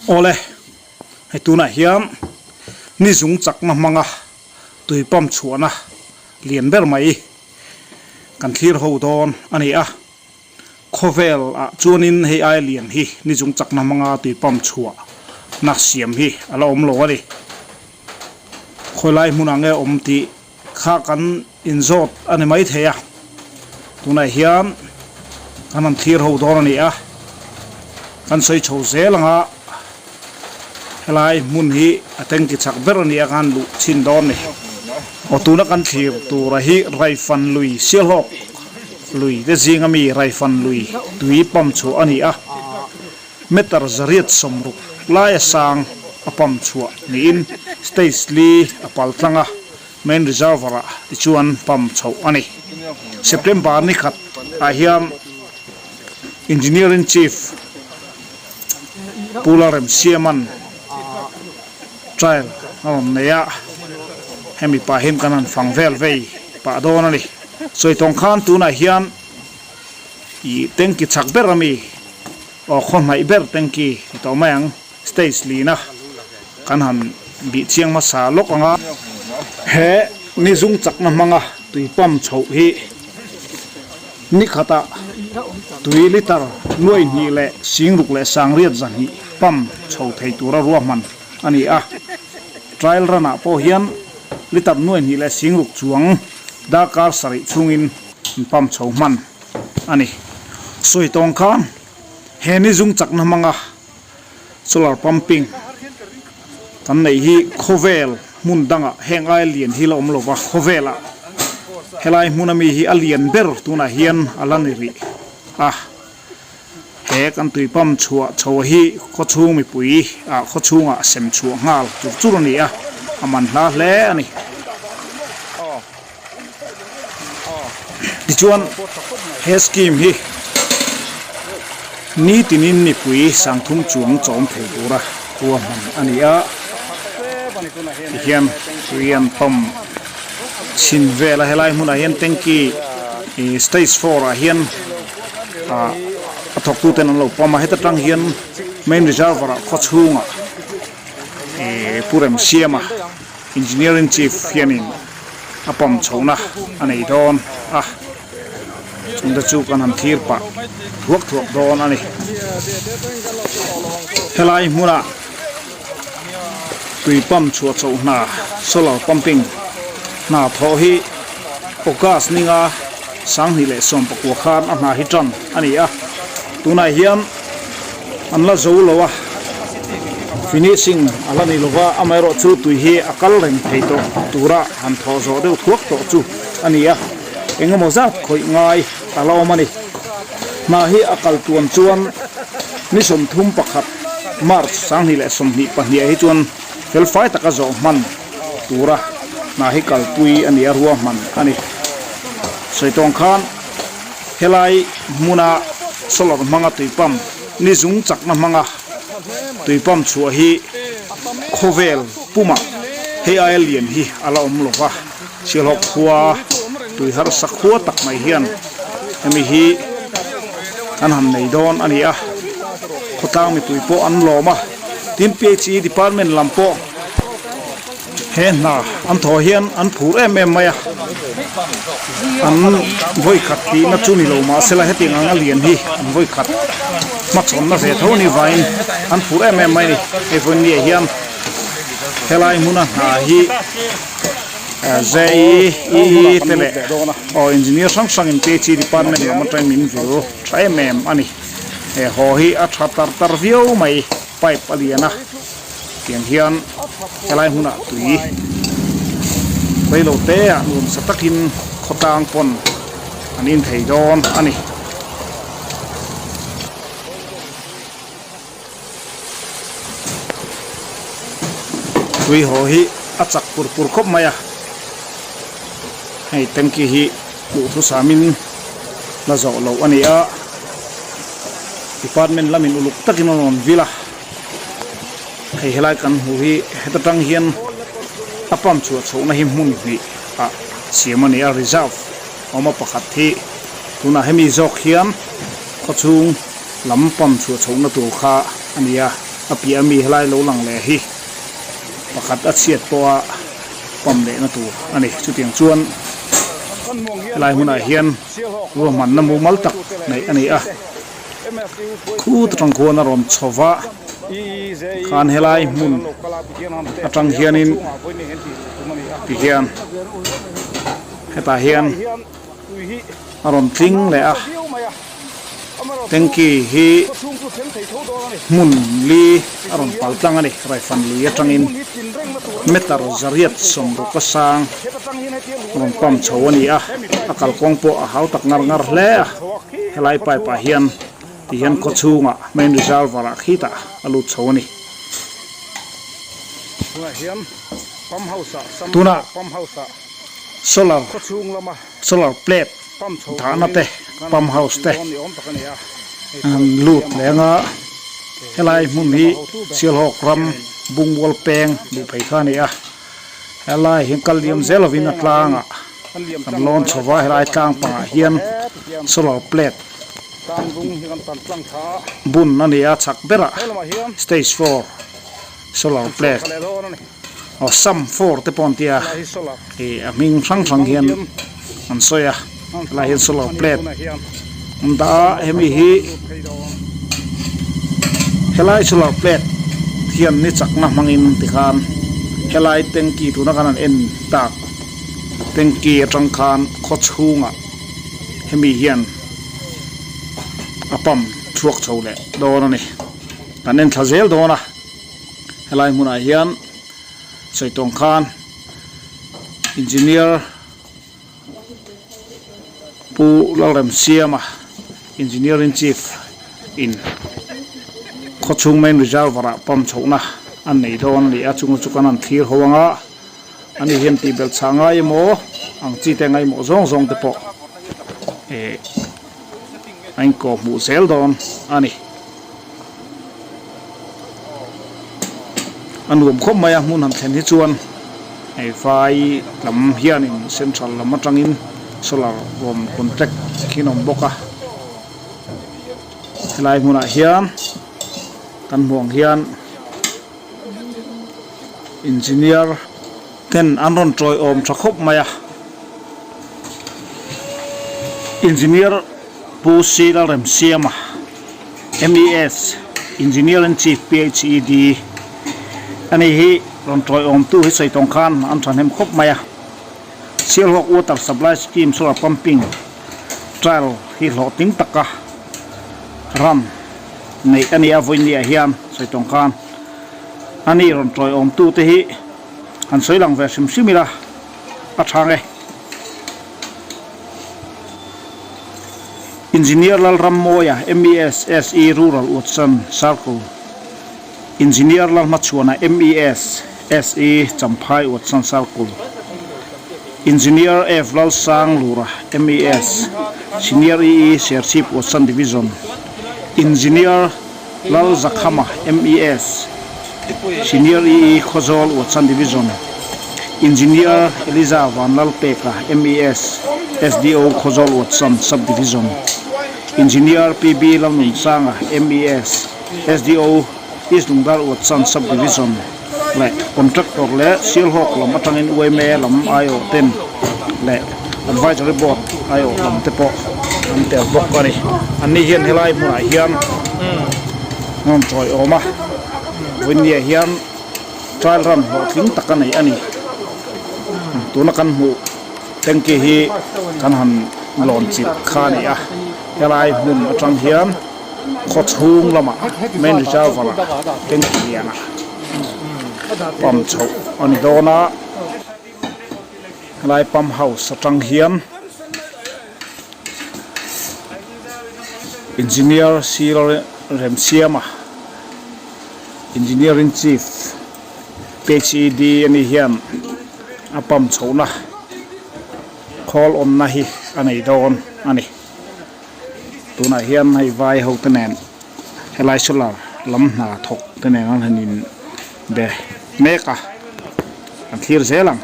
Awle, hei tunah hian ni zung chakna hmanga tui pump chhuahna lian ber mai kan thlir ho dawn a ni a. Khawvel ah chuanin hei ai lian hi ni zung chakna hmanga tui pump chhuahna siam hi a la awm lo a ni. Khawilai hmunah nge awm tih Kha kan inzawt a ni mai thei a, tunah hian kan han thlir ho dawn a ni a, kan sawi chho zel ang a, helai hmun hi a tanki chak ber a ni a, kan luh chhin dawn a ni. Aw tuna kan thlir tura hi Raifan lui Sialhawk lui te zinga mi Raifan lui tui pump chhuah a ni a. Meter 160 laia sang a pump chhuah niin stage li a pal tlang a, main reservoir ah tichuan pump chhoh a ni. September ni khat ah hian Engineer in Chief Pu Lalremsiaman trial a rawn nei a, hemi pah hian kan han fang vel vei pah dawn a ni. Sawi tawng khan tunah hian ih tanki chak ber a mi. Aw khaw hnaih ber tanki ti tawh mai ang stage lina kan han bih chiang hmasa lawk ang a. He ni zung chakna hmanga tui pump chhoh hi ni khatah tui litre nuai hnih leh sing ruk leh sangriat zahnih pump chho thei tura ruahman a ni a. Trial run ah pawh hian litre nuai hnih leh sing ruk chuang darkar sarih chhungin an pump chho hman. a ni. Sawi tawng khan he ni zung chakna hmanga solar pumping kan neih hi khawvel hmun dangah heng aia lian hi la awm lo va, khawvelah helai hmuna mi hi a lian ber tunah hian a la ni rih a. He kan tui pump chhuah chho hi khawchhung mipui ah khawchhungah sem chhuah nghal chur chur a ni a, a man hla hle a ni. Tichuan he scheme hi nitinin mipui sangthum chuang chawm thei tura ruahman a ni a, tihian tui an pump chhin vel a, helai hmunah hian tanky stage four ah hian ah a thawktu ten an lo pump a, heta tang hian main reservoir ah khaw chhungah ih Pu Remsiama Engineering Chief hianin a pump chhohna a nei dawn a, chungte chu kan han thlir pah thuak thuak dawn a ni. Helai hmunah tui pump chhuah chhoh hna solar pumping hna thawh hi August ninga 2019 khan a hna hi tan a ni a, tunah hian an la zo lo a, finishing a la ni lova, amaherawh chu tui hi a kal reng thei tawh tura han thawh zawh deuh thuak tawh chu a ni a, engemaw zat khawih ngai a la awm a ni. Hna hi a kal tuan chuan ni 31 March 2022 ah hi chuan felfai taka zawh hman tura hna hi kalpui a ni a, ruahman a ni. Sawi tawng khan. Helai hmuna solar hmanga tui pump ni zung chakna hmanga tui pump chhuah hi khawvel pumah hei aia lian hi a la awm lo va, Sialhawk khua tui harsa khua tak mai hian hemi hi an han nei dawn a ni a, khawtlang mipui pawh an lawm a, tin PHE department lam pawh. He hna an thaw hian an phur em em mai a, an vawi khat tihna chu ni lo mahsela hetiang anga lian hi an vawi khat hmachhawnna ve tho ni vangin an phur em em mai a ni. Hei vawinia hian helai hmuna hna hi JE, EE te leh aw engineer hrang hrangin PHE department lam atangin min vil tha em em a ni. He haw hi a tha tar tar viau mai pipe a lian a. Tiang hian helai hmunah tui reilo te ah nuamsa takin khawtlang pawn an in thei dawn a ni. Tui haw hi a chak pur pur khawp mai a, hei tanky hi duhthusamin la zawh loh a ni a, department lamin uluk takin a rawn vil a. Hei helai kan hmuh hi heta tang hian a pump chhuah chhohna hi hmun hnih ah siam a ni a, reserve awm a pakhat hi tunah hemi zawk hian khawchhung lam pump chhuah chhohna tur kha a ni a. A piah ami helai lo lang leh hi pakhat a chhiat pawha pump lehna tur a ni. Chutiang chuan helai hmunah hian ruahmanna mumal tak neih a ni a. Khut atang khuan a rawn chho va, khan helai hmun atang hianin tihian hetah hian a rawn tling leh a, tanky hi hmun li a rawn pal tlang a ni, Raifan lui atangin meter zariat sawmruk a sang a rawn pump chho a ni a, a kalkawng pawh a hau tak ngar ngar hle a. Helai pipe ah hian ti hian khaw chhungah main reservoir ah khitah a lut chho a ni. Tunah solar solar plate dahna te pump house te an lut leng a, helai hmun hi Sialhawk ram Bungmual peng luh phei kha a ni a, helai hian kal liam zel lovin a tlangah. Kan lawn chho va helai tlang pangah hian solar plate bun a ni a chhak berah stage four solar plate aw sum four te pawh an tia ih a hming hrang hrang hian an sawi a helai hian solar plate an dah a hemi hi helai solar plate hian ni chakna hmangin tikhan helai tanky tuna khan an en tak. Tanky atang khan khaw chhungah hemi hian a pump chhuak chho leh dawn a ni. Kan en thla zel dawn a, helai hmunah hian sawi tawng khan engineer Pu Lalremsiama Engineer in Chief in khaw chhung main reservoir ah pump chhohna an nei dawn a ni a, chunga chu kan han thlir ho ang a. Ani hian tih belh chhah ngai emaw ang chi te ngaihmawh zawng zawng te pawh eh a inkawh hmuh zel dawn a ni. A nuam khawp mai a hmun han thlen hi chuan hei vai lam hianin central lam atangin solar rawn contract hi an awm bawk a. Helai hmunah hian kan hmuh ang hian. Engineer ten an rawn tawiawm tha khawp mai a, Engineer Pu C Lalremsiama, MES, Engineer in Chief PHED a ni hi rawn tawiawm tu hi sawi tawng khan an thahnem khawp mai a, Sialhawk Water Supply Scheme Solar Pumping Trial hi hlawhtling taka ram neih a ni a vawinia hian sawi tawng khan a ni rawn tawiawm tu te hi han sawi lang ve hrim hrim ila a tha nge. Engineer Lalrammawia MES SE Rural Watson Circle Engineer Lalhmachhuana MES SE Champhai Watson Circle Engineer F Lalsanglura MES Senior EE Serchhip Watson Division Engineer Lalzakhama MES Senior EE Khawzawl Watson Division Engineer Eliza Vanlalpeka MES SDO Khawzawl Watson Sub Division Engineer PB Lalnunsanga MES SDO East Lungdar Watson Sub Division leh Contractor leh Sialhawk lam atangin yma lam aiawh ten leh Advisory Board aiawh lam te pawh an tel bawk a ni. Anni hian helai hmunah hian an rawn tawiawm a, vawinia hian trial run hlawhtling tak a nei a ni. Tuna kan hmuh tanky hi kan han lawn chilh kha a ni a, helai hmun atang hian. Khaw chhung lamah main reservoir ah tanky lianah pump chhoh a ni dawn a, helai pump house atang hian engineer sir Remsiama engineer in chief PHED a nih hian a pump chhohna khawl awmna hi a nei dawn a ni. Tunah hian hei vai ho te nen helai solar lam hna thawk te nen an han in be mek a an thlir zel ang.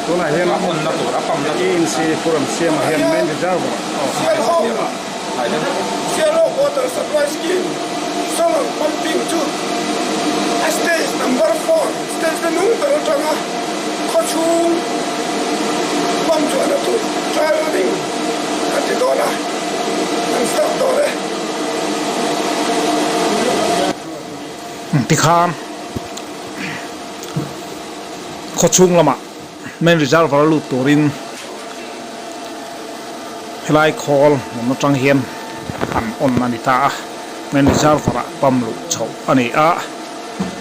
Tunah hian a hawnna tur a pamna tur ENC Puram siamah hian main reservoir Sialhawk Water Supply Scheme Solar Pumping chu. Tikhan khawchhung lamah main reservoir a lut turin helai khawl hmun atang hian an on a ni ta a, main reservoir ah pump luh chhoh a ni a,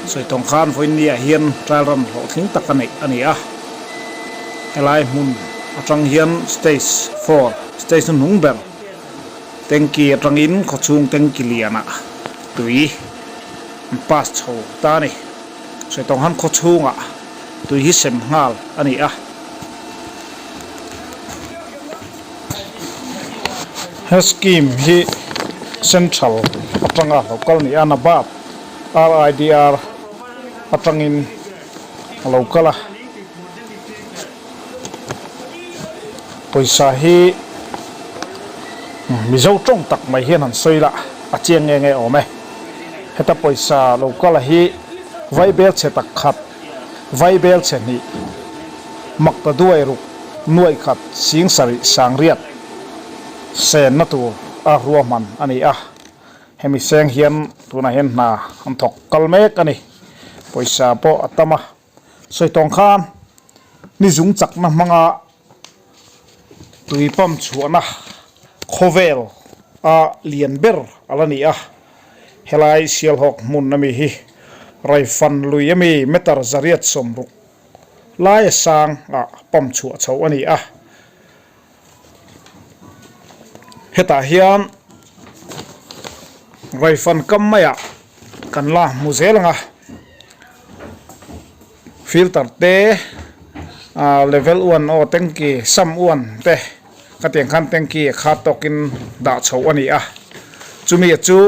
sawi tawng khan vawiin ah hian trial run hlawhtling tak a neih a ni a, helai hmun atang hian stage four stage hnuhnung ber tanky atangin khawchhung tanky lianah tui an pass chho ta a ni. Sawi tawng han khaw chhungah tui hi sem nghal a ni a. He scheme hi Central atanga lo kal ni a, NABARD RIDR atangin a lo kal a. Pawisa hi Mizo tawng tak mai hian han sawi la a chiang nge nge awm e. Heta pawisa lo kala hi vaibel chhe tak khat, vaibel chhe hnih, makta duai ruk, nuaih khat, sing sarih sangriat senna tur a ruahman a ni a. Hemi seng hian tunah hian hna an thawk kal mek a ni. Pawisa pawh a tam a. Sawi tawng khan ni zung chakna hmanga tui pump chhuahna khawvel a lian ber a la ni a, helai Sialhawk hmun ami hi Raifan lui ami meter zariat 60 laia sang ah pump chhuah chho a ni a, hetah hian Raifan kam maiah kan la hmu zel ang a filter te ah level one aw tanky sum one te khatiang khan tanky a khat tawkin dah chho a ni a chumi chu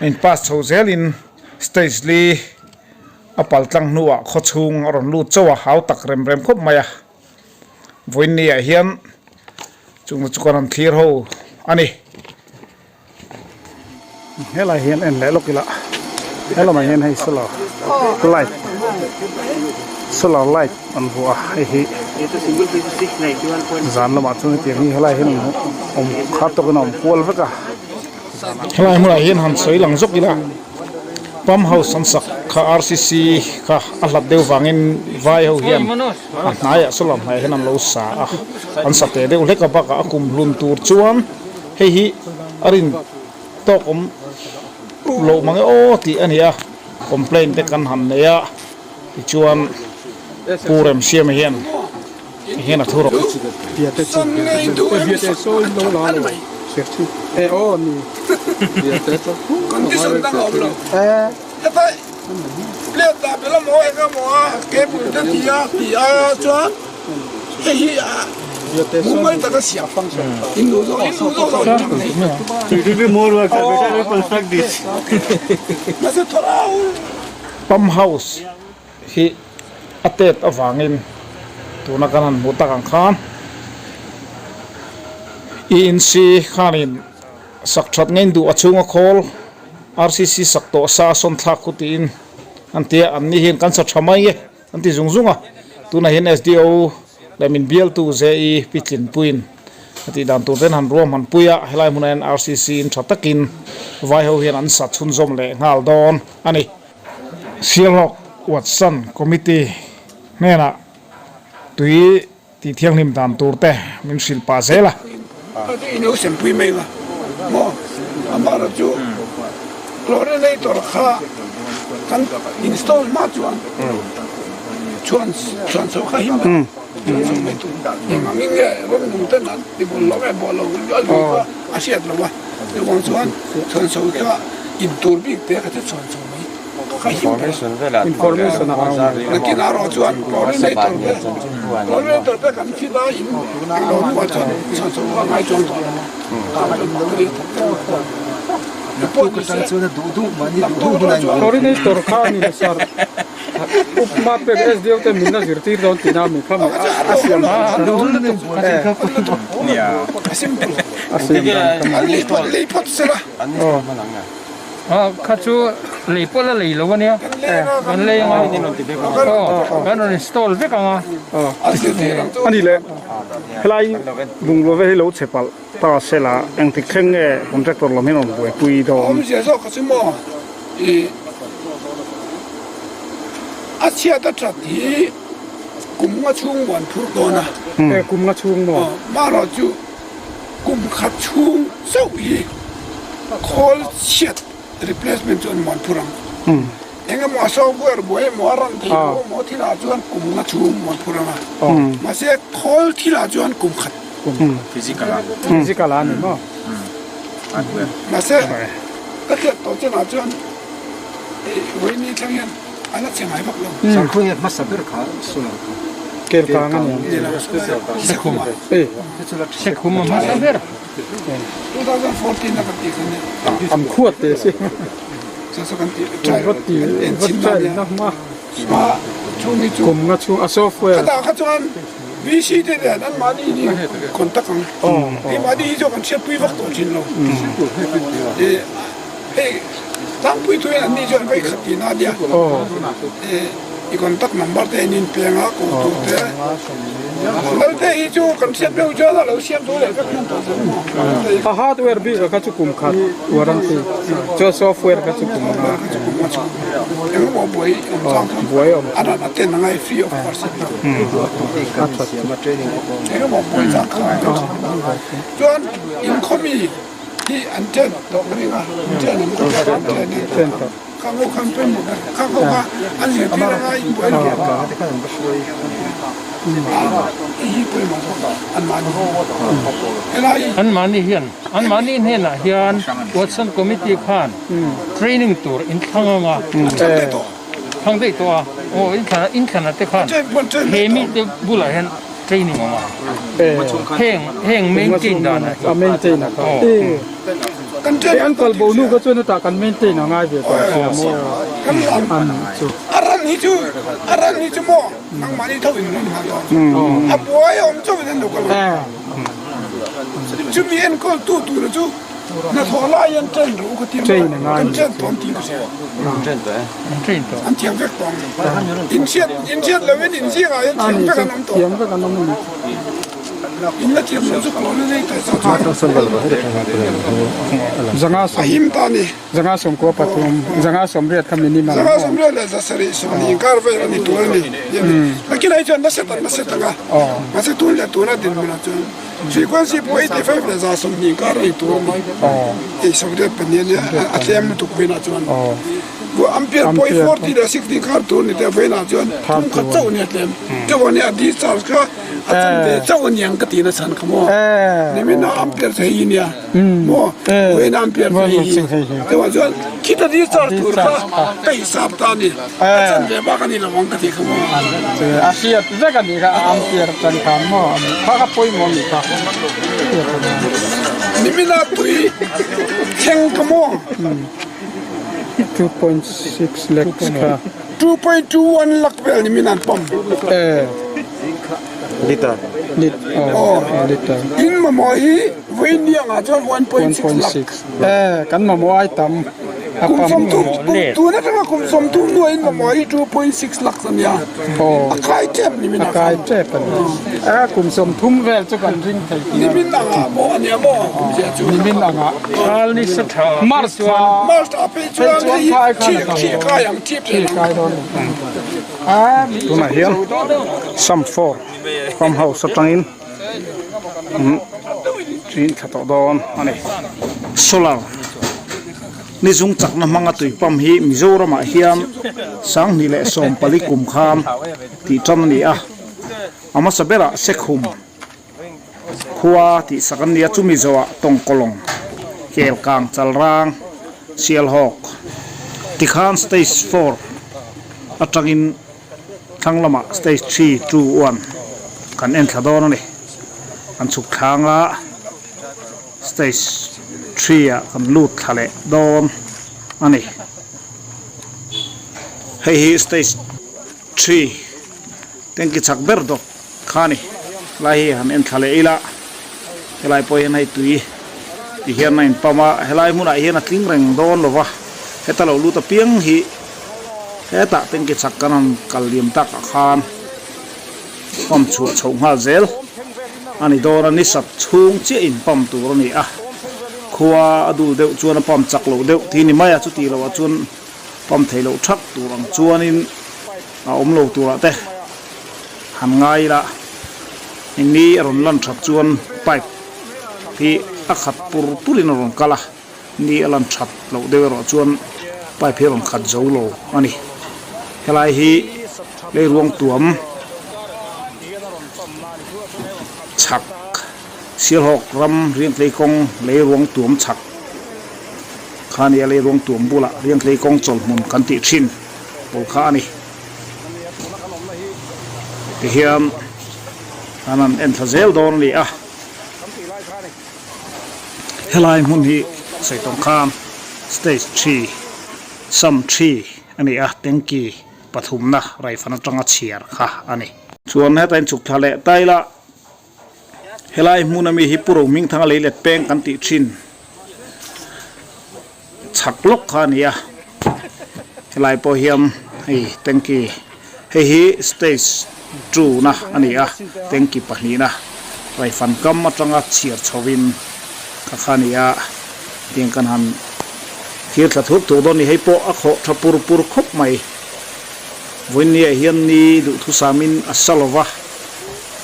in pass chho zelin stage li a pal tlang hnuah khaw chhung a rawn lut chauh a hau tak rem rem khawp mai a. Vawiin ah hian chung chu kan rawn thlir ho a ni. Helai hian en leh lawk ila helamah hian hei solar light solar light an vuah a hei hi zan lamah chuan hetiang hi helai hian an awm khat tawkin a awm kual vek a. Helai hmunah hian han sawi lang zawk ila pump house an sak kha R_C_C kha a hlat deuh vangin vai ho hian a hnaiah saw lam hnaiah hian an lo sa a an sa teh deuh hlek a bakah a kum hlun tur chuan hei hi a rin tawk awm loh mang e aw tih a ni a complaint te kan han nei a tichuan Pu Remsiama hian hian a thu rawh. Pump house hi a tet avangin tuna kan han hmuh tak ang khan ENC khanin sak that ngei duh a chhunga khawl RCC sak tawh sa a sawn thlak khu tiin an ti a an ni hian kan sa tha mai e an ti zung zung a tunah hian SDO leh min bialtu JE Pi Tlinpuiin a tih dan tur ten han ruahman pui a helai hmunah hian RCC in tha takin vai ho hian an sa chhunzawm leh nghal dawn a ni. Sialhawk Watson Committee hnenah tui tih thianghlim dan tur te min hrilh pah zel a. Information a awm Coordinator kha a ni lo sir Upma pek SDO te min la zirtir dawn tihna a mi kha maw a siam a siam dan kha maw. Kha chu lei pawh la lei lo a nia, kan lei anga aw kan rawn install vek anga. A ni le, helai bungrua vel hi lo chhe palh ta se la engtik thleng nge contractor lam hian rawn buaipui dawn? A chhiat a that hi kum nga chhung maw an phurh dawn a. E kum nga chhung maw? Marawh chu kum khat chhung chauh hi khawl chhiat replacement chu an maw an phurh ang. Eng emaw a software buai emaw a run thei lo emaw thilah chuan kum nga chhung maw an phurh ang a. Mahse khawl thilah chuan kum khat. Physical a. Physical a ni maw? Mahse ka hriat tawh chenah chuan Vawiin ni thleng hian a la che ngai vak lo. Sangkhung hian hmasa ber kha solar kha. Kel kang a ni ang. Sekhum. Sekhum a hmasa ber. 2014 a kan tih khan nia. Am khuat te si. Chu chu kan tih try Vat ti kan en vat chhin try dan nia. na hma. Hma chhung hi chu. Kum nga chhung a software. Khata kha chuan VC te nen an mahni hi contact ang. Keimahni hi chu kan hriatpui vak tawh thin lo. Hei tlangpui thu hian anni chuan vawi khat tihna a nia. I contact number te an inpeng a, ko tur te. Lal te hi chu kan hriat deuh chuan a lo siam thu leh vek hman tawh zel maw. A hardware bik a kha chu kum khat warranty chuan software kha chu kum nga. Kha chu kum nga chu eng emaw buai awm chang khan Buai awm. a ran a ten angai free of cost. A that chu. Eng emaw buai chang khan chuan inkhawmi Hi an ṭen tawh ka ring a, ṭen an kawt a, an ṭen in khang ho khan pawimawh ber, khang ho kha an zirtir anga in buai lo hei hi pawimawh zawk an mahni helai An mahni hian an mahni hnenah hian Watson Committee khan training tur in thlang anga thlang daih tawh a, aw inthlan ah te khan he mite bulah hian Training awm a, heng heng maintain dan ah hi. A maintain a kha. E an kal bo nu kha chuan hetah kan maintain a ngai ve tawh sia maw an chu. A ran hi chu a ran hi chu maw nangmahni tho in rawn nghal dawn a buai a awm chauh in an lo kal ang chumi enkawl tu tura chu hnathawh lai an train rawh u ka ti a kan train tawh an ti ka hria. An thiam vek tawh ang. Inhriat inhriat lovin inzingah hian thiam vek an awm tawh. Thiam vek an awm a ni. In la thiam lo chu kawn a nei tawh sa chuan. Zanga A him ta a ni. Zanga sawmkua pathum, zanga sawmriat kha minimum. Zanga sawmriat leh zasarih sawmhnih inkar vel a ni tur a ni. Nakinah hi chuan nasa tak nasa tak a. Mahse tun leh tuna dinhmunah chuan frequency pawh 85 leh 120 inkar a ni tur a ni. Hei sawmriat pahnih a nia, a tlem lutuk vawiinah chuan. Ampere pawh hi 40 leh 60 inkar tur a ni teh vawiinah chuan thum khat chauh a nia tlem. Chuvang nia discharge kha a chan ve chauh a niang ka tihna chhan kha maw. Nimin a ampere chu hei hi nia maw, vawiin ampere chu hei hi. Chuvang chuan khita discharge tur kha ka hisap ta a ni. A chan ve bak a ni lo ang ka tih kha maw. A hriat vek a nih kha ampere chan khan maw kha kha pawimawh a nih kha. Nimina tui thleng ka maw. 2.6 lakhs kha. 2.21 lakh vel nimin an pump. Eh. Liter. Lit oh liter. In mamawh hi vawiin angah chuan 1.6 lakh. Eh kan mamawh ai tam. Kum sawmthum tun atanga kum sawmthum hnuah in mamawh hi 2.6 lakhs a nia. A kai tep nimin ah A kai tep a ni. Eh kum sawmthum vel chu kan ring thei tih. Nimin angah maw a nia maw kum zia chu. Nimin angah. Thal ni sa tha. March thla. March thla phei chuan hei hi thi kai ang thi Thi kai dawn lo. Tunah hian Sum 4 farm house atangin in thla tawh dawn a ni. Solar ni zung chakna hmanga tui pump hi Mizoramah hian 2014 kum khan tih tan a ni a, a hmasa berah Sekhum khua tih sak an ni a, chumi zawhah Tawngkawlawng, Kelkang, Chalrang, Sialhawk tikhan stage four atangin thlang lamah stage three, two, one kan en thla dawn a ni. Kan chhuk thlang a, stage three ah kan lut thla leh dawn a ni. Hei hi stage three tanki chak ber dawt kha ni lai hi han en thla leh ila helai pawh hian hei tui ti hian a inpam a helai hmunah hian a tling reng dawn lo va heta lo lut apiang hi hetah tanki chak kan han kal liam tak ah khan pump chhuah chhoh nghal zel a ni dawn a ni sat chhung chiah in pump tur a ni a khua a dul deuh chuan a pump chak loh deuh tih a ni mai a chuti loh ah chuan pump theih loh thak tur ang chuanin. a awm lo turah te han ngai ila engni a rawn lan that chuan pipe hi a khat pur pur in a rawn kal a ni a lan that loh deuh erawh chuan pipe hi a rawn khat zo lo a ni helai hi leiruang tuam chhak Sialhawk ram Riangtlei kawng leiruang tuam chhak kha a ni a, leiruang tuam bulah Riangtlei kawng chawlhmun kan tih thin pawl kha a ni. Tihian an han en thla zel dawn a ni a, helai hmun hi sawi khan stage thi sam thi a ni a, tanky pathumna raifan atanga chhiar kha a ni. Chuan heta in chhuk thla leh ta ila. Helai hmun ami hi Pu Rohmingthanga lei let peng kan tih thin chhak lawk kha a ni a, helai pawh hian hei tanky hei hi stage two na a ni a, tanky pahnihna raifan kam atanga chhiar chhovin kha kha a ni a, tiang kan han thir thla thur thur dawn a ni, hei pawh a khawh tha pur pur khawp mai, vawiinniah hian ni duhthusamin a sa lova.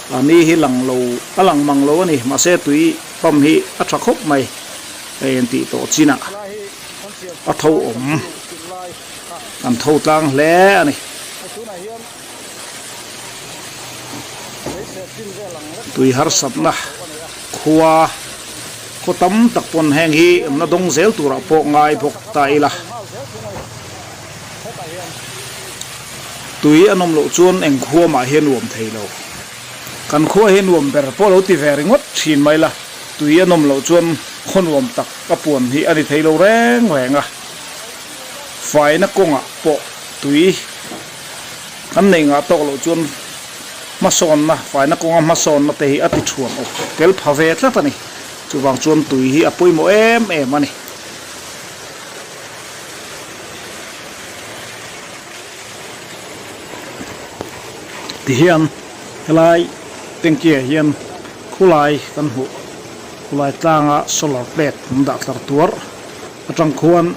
A ni hi lang lo, a lang mang lo a ni. Mahse tui pump hi a tha khawp mai. Hei an tih tawh chinah a tho awm. Kan tho tlang hle a ni. Tui harsatna khua khaw tam tak pawn heng hi na dawng zel turah pawh ngai bawk ta ila. Tui a nawm loh chuan eng khua mah hi a nuam thei lo. Kan khua hi nuam ber pawh lo ti ve ringawt thin mai la, tui a nawm loh chuan khaw nuam tak a puan hi a ni thei lo reng reng a. Faina kawngah pawh tui kan nei ngah tawk loh chuan hmasawnna, faina kawnga hmasawnna te hi a ti thuam awk tel pha ve tlat a ni. Chuvang chuan tui hi a pawimawh em em a ni. Tihian helai tanky ah hian khulai kan hmuh khulai tlanga solar plate an dah tlar tuar atang khuan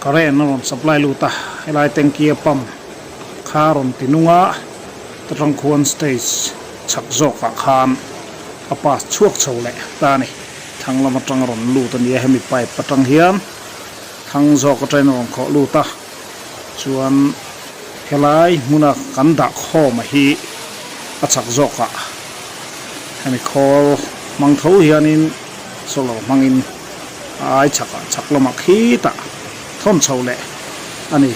current a rawn supply lut a helai tanky a pump kha a rawn ti nung a atang khuan stage chhak zawk ah khan a pass chhuak chho leh ta a ni thlang lam atang a rawn lut a ni a hemi pipe atang hian. Thlang zawk atangin a rawn khawh lut a, chuan helai hmuna kan dah khawm a hi a chak zawkah hemi khawl hmang tho hianin solar hmangin a ai chakah chak lamah khitah thawn chho leh a ni.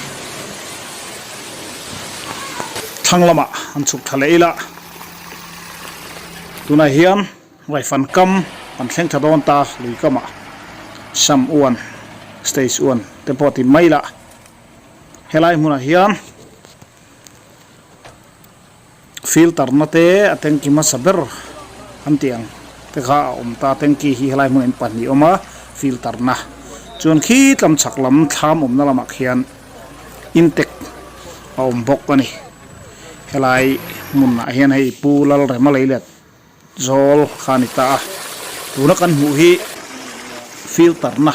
Thlang lamah an chhuk tha leh ila tunah hian. Raifan kam kan thleng tha dawn ta lui kamah Sam uan stage uan te pawh ti mai lah helai hmunah hian filter na te a tanky hmasa ber an tih ang te kha a awm ta tanky hi helai hmunah in pahnih a awm a filter na chuan khi tlam chhak lam thlam awmna lamah khian intake a awm bawk a ni helai hmunah hian hei Pu Lalrema lei let Zawl kha a ni ta a, tuna kan hmuh hi filter na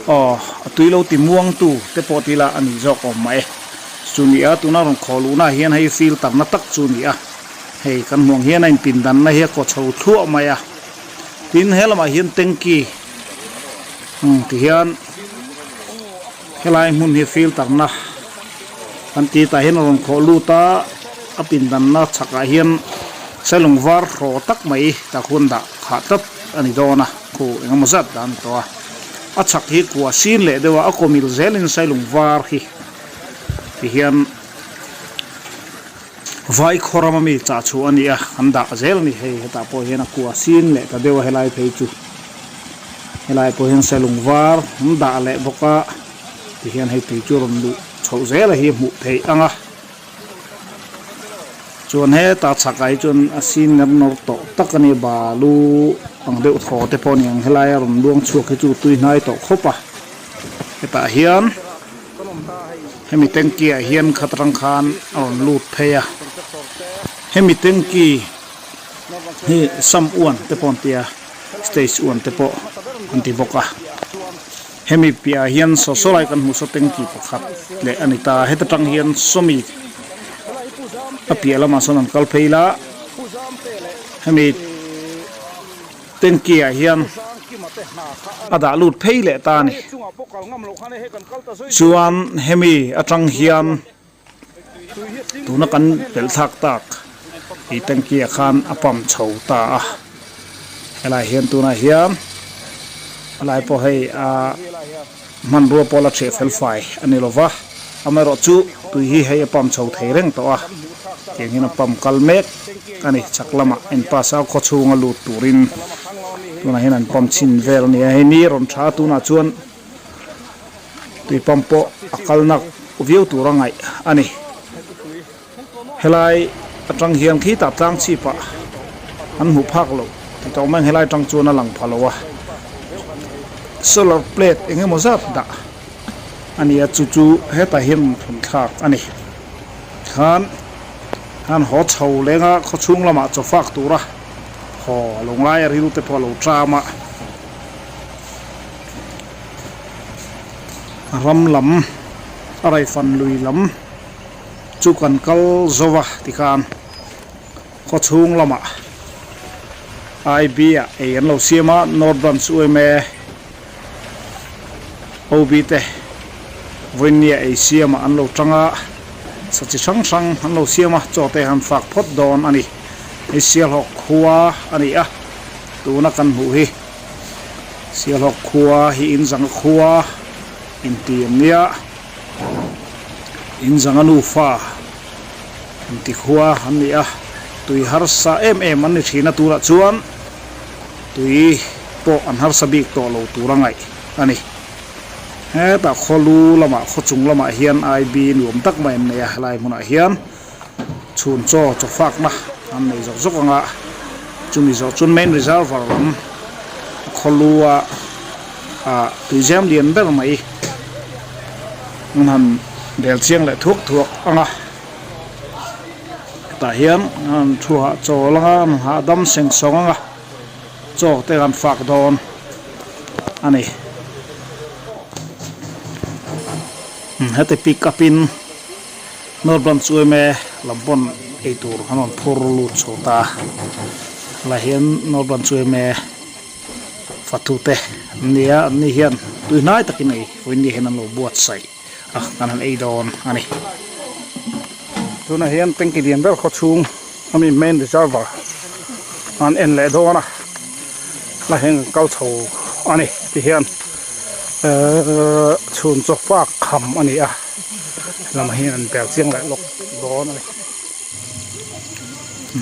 aw a tui lo ti muang tu te pawh tila a ni zawk awm mah e, chu ni a tuna rawn khaw luhna ah hian hei filter na tak chu a ni a, hei kan hmuh ang hian a inpindan na hi a kaw chho thluah mai a, tin he lamah hian tanky umm ti hian helai hmun hi filter na kan ti tah hian a rawn khawh lut a a pindanna chhakah hian sailung var hraw tak mai tak hun dah khah tlat a ni dawn a khu engemaw zat dah a ni tawh a a chhak hi kua sin leh deuh a a kawmil zelin sailung var hi ti hian vai khaw rama mi chah chhuah a ni a an dah zel a ni hei hetah pawh hian a kua sin leh ta deuh a helai phei chu helai pawh hian sailung var an dah leh bawk a. Tihian hei tui chu rawn luh chhoh zel a hi hmuh theih ang a, chuan heta chhakah hi chuan a sin ner nawr tawh tak a ni, balu ang deuh thaw te pawh a ni ang, helaia rawn luang chhuak hi chu tui hnai tawh khawp a, hetah hian hemi tanky ah hian khat atang khan a rawn lut phei a, hemi tanky hi sam uan te pawh an ti a, stage uan te pawh an ti bawk a. Hemi piahah hian saw saw lai kan hmuh saw tanky pakhat leh a ni ta. Heta tang hian sawmi a piah lamah sawn an kal phei la. Hemi tanky ah hian a dah lut phei leh ta a ni. Chuan hemi atang hian. Tuna kan pelh thlak tak ih tanky ah khan a pump chho ta a helai hian tunah hian helai pawh hei ah hmanrua pawh la ṭhiah fel fai a ni lova amaherawh chu tui hi hei a pump chho thei reng tawh a tiang hian a pump kal mek a ni chhak lamah en pass a khaw chhunga lut turin tunah hian an pump chhin vel a ni a hei ni rawn tha tunah chuan. Tui pump pawh a kal nak viau tur a ngaih a ni. Helai atang hian khitah tlang chhip ah an hmuh phak loh ti tawh mai ang helai atang chuan a lang pha lo a. Solar plate eng emaw zat dah a ni a chu chu hetah hian rawn thawn thlak a ni. Tikhan an haw chho leng a khawchhung lamah chaw fak tura haw a lo ngai a ril te pawh a lo ṭam a. Ram lam a raifan lui lam chu kan kal zo va tikhan khaw chhung lamah I_B ah ei an lo siam a North Branch U_M_A O_B te vawinia ei siamah an lo tang a sa chi hrang hrang an lo siam a chaw te han fak phawt dawn a ni hei Sialhawk khua a ni a tuna kan hmuh hi. Sialhawk khua hi in zanga khua inti an nia in zanga nufa inti khua an ni a tui harsa em em an ni thin a tunah chuan tui pawh an harsa bik tawh lo tur a ngaih a ni hetah khaw lu lamah khaw chung lamah hian I_B nuam tak mai an nei a helai hmunah hian. Chhun chaw chaw fakna an nei zawk zawk ang a, chumi zawh chuan main reservoir lam a khaw lu a ah tuizem lian ber mai an han bel chiang leh thuak thuak ang a, hetah hian an thu hah chawl ang a an hahdam seng sawng ang a, chaw te an fak dawn a ni. Heti pick up in. North Branch UMA lam pawn eitur an rawn phur lut chho ta a helai hian North Branch UMA fatu te an ni a an ni hian tui hnai takin ei vawiin ni hian an lo buatsaih a kan han ei dawn a ni. Tunah hian tanki lian ber khaw chhung ami main reservoir an en leh dawn a la hian kan kal chho a ni ti hian ehh chhun chaw fak kham a ni a. Lamah hian an bel chiang leh lawk dawn a ni.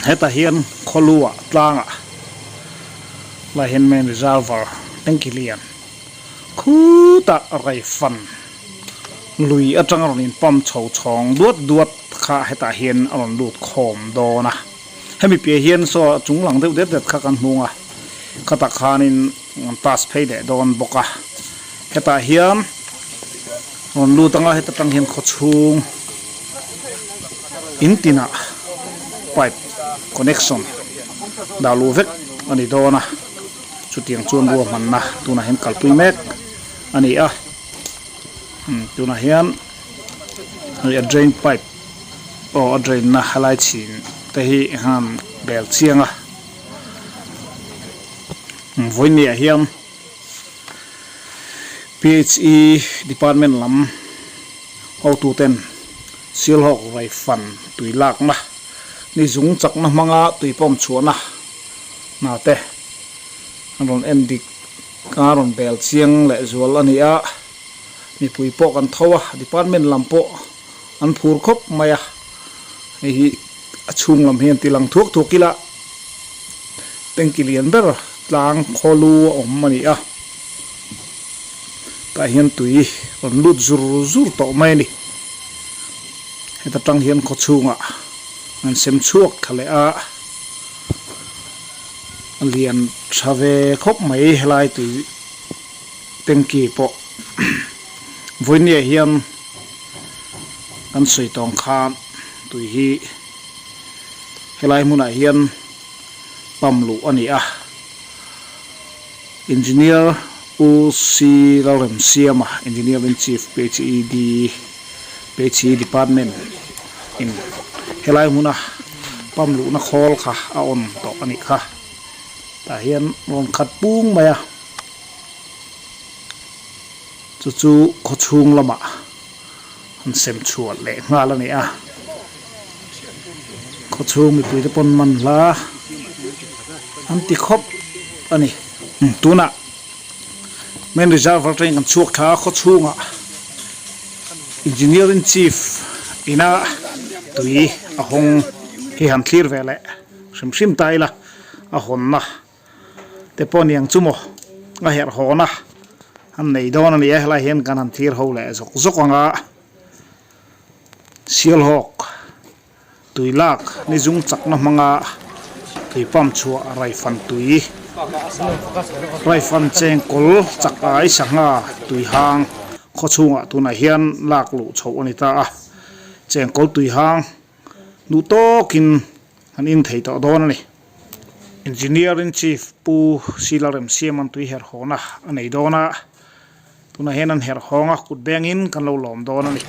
Hetah hian khawluah tlangah lai hian main reservoir tanki lian khutah raifan lui atanga rawn in pump chho chhawng duat duat kha hetah hian a rawn lut khawm dawn a. Hemi piah hian saw a chung lang deuh det det kha kan hmung a, khatah khanin an pass phei leh dawn bawk a. Hetah hian rawn lut anga heta tang hian khaw chhung in tinah pipe connection dah luh vek a ni dawn a, chutiang chuan ruahmanna tunah hian kalpui mek a ni a, tunah hian hei a drain pipe aw a drain na helai chhin te hi han bel chiang a vawinia hian. Phe department lam hotuten Sialhawk Raifan tui lakna ni zung chakna hmanga tui pawm chhuahna hna te an rawn en dik a rawn bel chiang leh zual a ni a, mipui pawh kan tho a, department lam pawh an phur khawp mai a, hei hi a chhung lam hian ti lang thuak thuak ila. Tanki lian ber tlang khaw lu a awm a ni a, tah hian tui rawn lut zur zur tawh mai a ni. Heta tang hian khaw chhungah an sem chhuak thla leh a, a lian tha ve khawp mai helai tui tanki pawh vawinia hian kan sawi tawng khan tui hi. Helai hmunah hian pump luh a ni a, engineer Pu C Lalremsiama, Engineering Chief, PHED, PHE Department in helai hmuna pump luhna khawl kha a on tawh a nih kha. Tah hian rawn khat pung mai a, chu chu khawchhung lamah an sem chhuah leh nghal a ni a, khawchhung mipuite pawn man hla an ti khawp a ni. Tunah main reserve atangin kan chhuak tha a, khawchhungah engineer in chief ina tui a hawng hi han thlir ve leh hrim hrim ta ila a hawnna te pawh niang chu maw a herh hawn a an nei dawn a ni a helai hian kan han thlir ho leh zawk zawk ang a Sialhawk tui lak ni zung chakna hmanga tui pump chhuah raifan tui raifan chengkawl chak ai sangha tui hang khaw chhungah tunah hian lak luh chhoh a ni ta a chengkawl tui hang duh tawkin an in thei tawh dawn a ni. Engineer in chief Pu Sila Remsiaman tui herh hawna a nei dawn a, tunah hian an herh hawng a, kut bengin kan lo lawm dawn a ni.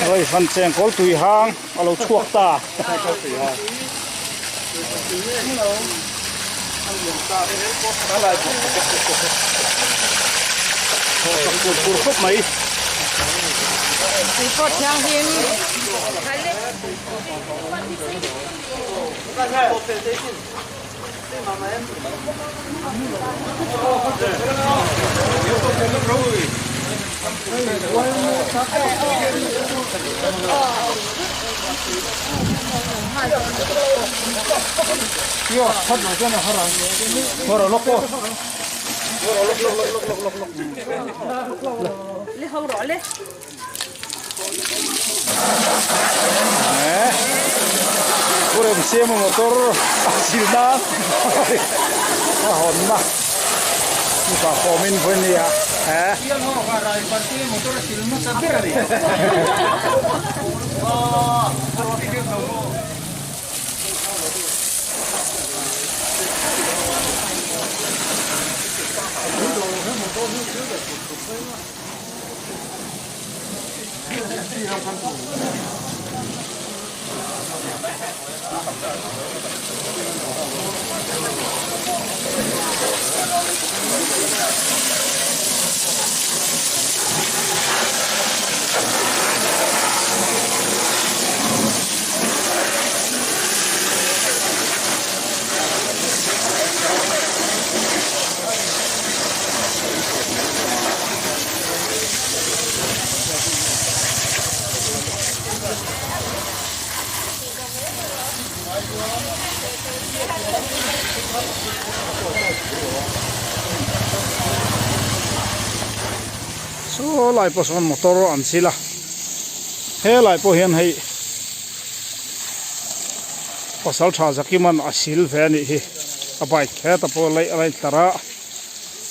Hei fan cheng kawl tui hang a lo chhuak ta. Tur tur khawp mai. Pu Remsiama motor a sil nan a hawnna mipa kawmin vawi nia he. Saw lai pawh sawn motor an sil a helai pawh hian hei pasal tha zakiman a sil ve a nih hi a bike heta pawh laih a rawn tlar a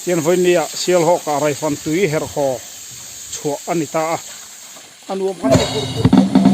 tian vawinia sialhawk ah raifan tui herh haw chhuah a ni ta a. A nuam khan a kur kur khawp mai.